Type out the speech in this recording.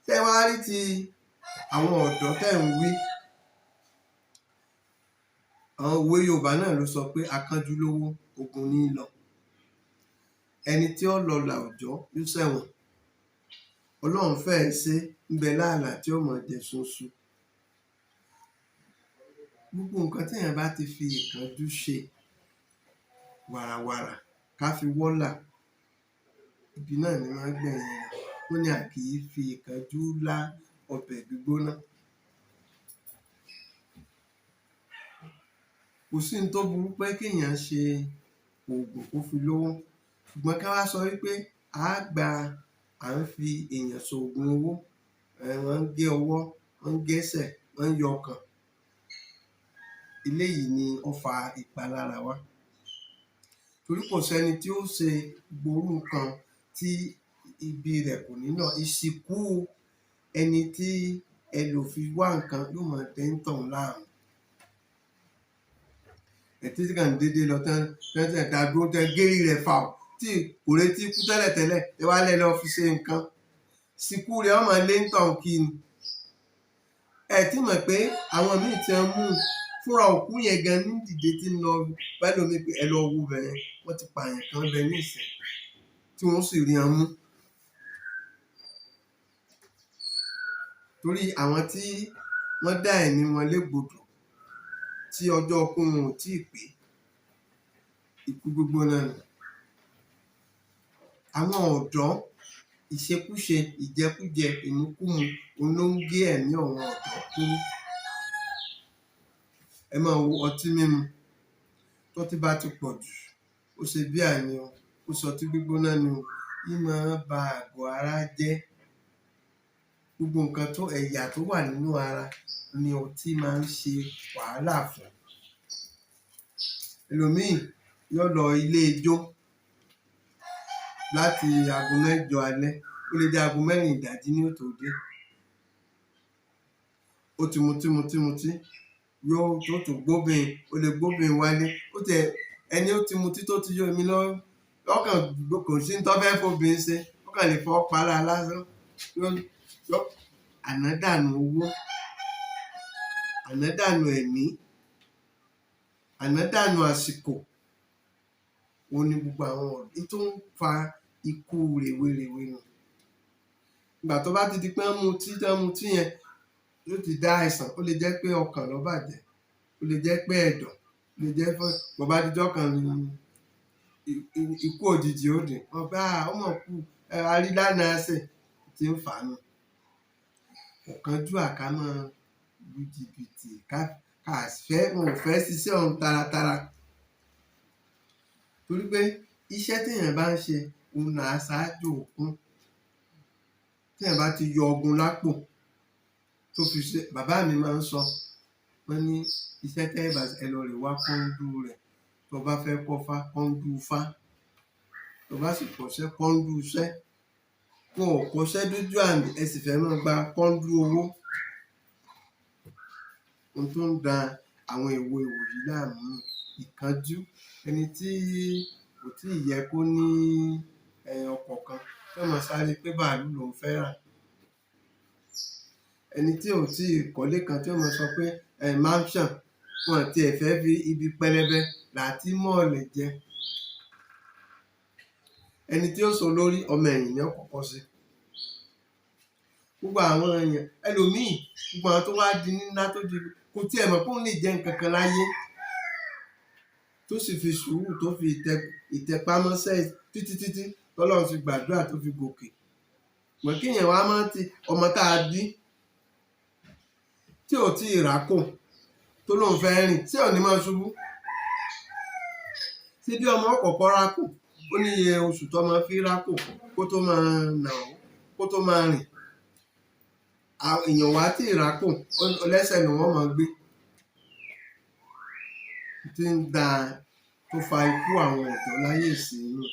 Ṣé wàá rí ti àwọn ọ̀dọ́ tẹ́ ń wí? Àwọn òwe Yorùbá náà ló sọ pé akánjú lówó, ogun ní í lọ. Ẹni tí ó lọlà òjọ́ yóò ṣẹ̀wọ̀n. Ọlọ́run fẹ́ẹ̀ ṣe ń bẹ láàlà tí ó mọ̀ jẹ sunsun. Gbogbo nǹkan téèyàn bá ti fi ìkánjú ṣe, wàràwàrà ká fi wọ́là, ibi náà ni máa ń gbẹ̀yìn rẹ̀. Wọ́n ní a kì í fi ìkánjú lá ọbẹ̀ gbígbóná. Kò sí n tó burú pé kéèyàn ṣe oògùn kó fi lówó, ṣùgbọ́n ká wá sọ wípé a gba à ń fi èèyàn ṣoògùn owó, wọ́n ń gé ọwọ́, wọ́n ń gẹ́sẹ̀, wọ́n ń yọkàn. Eléyìí ni ó fa ìpalára wá. Torí kò sẹ́ni tí ó ṣe gború nǹkan tí ibi rẹ̀ kò ní lọ. Ìsìnkú ẹni tí ẹ lò fi wá nǹkan yóò máa dẹ́ ń tọ̀hún láàmú. Ẹtí tí kàn ń dédé lọ tán tán tẹ̀ dá dúró tẹ́ gérí rẹ̀ fà ó tí kò retí kú tẹ́lẹ̀tẹ́lẹ̀, ẹ wá lẹ́ lọ fi ṣe nǹkan. Ìsìnkú rẹ̀ ó máa lé ń tọ̀hún kí ni. Ẹ tí mọ̀ pé àwọn míì tí wọ́n mú fúnra òkú yẹn gan ní dìde tí ń lọ bẹ́lòmíì pé ẹ lọ wo bẹ̀yẹn, wọ́n ti pààyàn kan bẹ ní ìsìn tí wọ́n sì rí wọn mú. Torí àwọn tí wọ́n dá ẹ̀mí wọn légbodò tí ọjọ́ ikú wọn ò tíì pé, ikú gbígbóná ni. Àwọn ọ̀dọ́, ìṣekúṣe, ìjẹkújẹ, ìmukúmu, òun ló ń gé ẹ̀mí àwọn ọ̀dọ́ kúrú. Ẹ máa wo ọtí mímu. Tọ́tí bá ti pọ̀ jù, ó ṣe bíà ni o, ó ṣọtí gbígbóná ni o, í máa ba àgọ́ ara jẹ́. Gbogbo nǹkan tó ẹ̀yà tó wà nínú ara ni ọtí máa ń ṣe wàhálà fún. Ẹlòmíì yóò lọ ilé ijó láti aago 8 alẹ́, ó lè dé aago 4 ìdájí ní ó tó dé. Ó ti mutí mutí mutí, yóò tó tún gbóbìn, ó lè gbóbìn wálé. Ó tẹ ẹni ó ti mutí tó ti yó mi lọ, lọ́kàn kò sí ní tó fẹ́ fobìnrin ṣe, ó kàn lè fọ́ pa lára lásán. Yóò ànádànù owó, ànádànù ẹ̀mí, ànádànù àsìkò. Òun ni gbogbo àwọn ọ̀dọ́ tó ń fa ikú rèwerèwe nù. Ìgbà tó bá ti di pé wọ́n mutí tán mutí yẹn, yóò ti dá àìsàn. Ó lè jẹ́ pé ọkàn ló bàjẹ́, ó lè jẹ́ pé ẹ̀dọ̀, ó lè jẹ́ pé bó bá dijọ́ kan ni ikú òjijì ó dé. Wọ́n bá ó mọ̀ kú, a rí lánàá ṣe tí ń fà á nù. Ọ̀kánjúà ká máa lu jìbìtì ká ká fẹ́, wọn ò fẹ́ ṣiṣẹ́ ọ̀hún taratara. Torí pé iṣẹ́ téèyàn bá ń ṣe òun là á ṣáájú òkun. Téèyàn bá ti yọ ọgùn lápò tó fi ṣe, bàbá mi máa ń sọ, wọ́n ní iṣẹ́ tẹ́ ẹ bá ṣe, ẹ lọ rè wá kọ́ńdú rẹ̀. Tó bá fẹ́ kọ́fá, kọ́ńdú fá. Tó bá sì kọ́ṣẹ́, kọ́ńdú iṣẹ́. Wọn ò kọ́ṣẹ́ dójú àmì, ẹ sì fẹ́ máa gba kọ́ńdú owó. Ohun tó ń da àwọn èwe ìwòyí láàmú, ìkánjú. Ẹni tí kò tíì yẹ kó ní ọkọ̀ kan, tí ó máa sáré pé bàálù lòún fẹ́ rà. Ẹni tí ò tíì kọ́lé kan tí ó máa sọ pé mansion, wọn tí ẹ fẹ́ fi ibi pẹlẹbẹ là tí mọ́ọ̀lẹ̀ jẹ. Ẹni tí ó so lórí ọmọ ẹ̀yìn ni ó kọ́kọ́ ṣe. Gbogbo àwọn èèyàn, ẹlòmíì, gbogbo àwọn tó wá di ńlá tó di kò tí ẹ mọ̀ pé òun lè jẹ́ nǹkan kan láyé, tó sì fi sùúrù tó fi ìtẹpámọ́ṣẹ́ títí títí tọ́lọ́run fi gbàdúrà tó fi gòkè. Mọ̀ kí èèyàn wá máa ti ọmọ tá a bí tí ò tíì rákò tó lóun fẹ́ rìn, tí ò ní máa ṣubú. Ṣé bí ọmọ kọ̀ọ̀kan rákò, ó ní iye oṣù tó máa fi rákò kó tó máa nà ó, kó tó máa rìn. Èèyàn wá tí ì rákò, lẹ́sẹ̀ ni wọ́n máa gbé. Tí ń da tó fa ikú àwọn ọ̀dọ́ láyé ìsinyìí.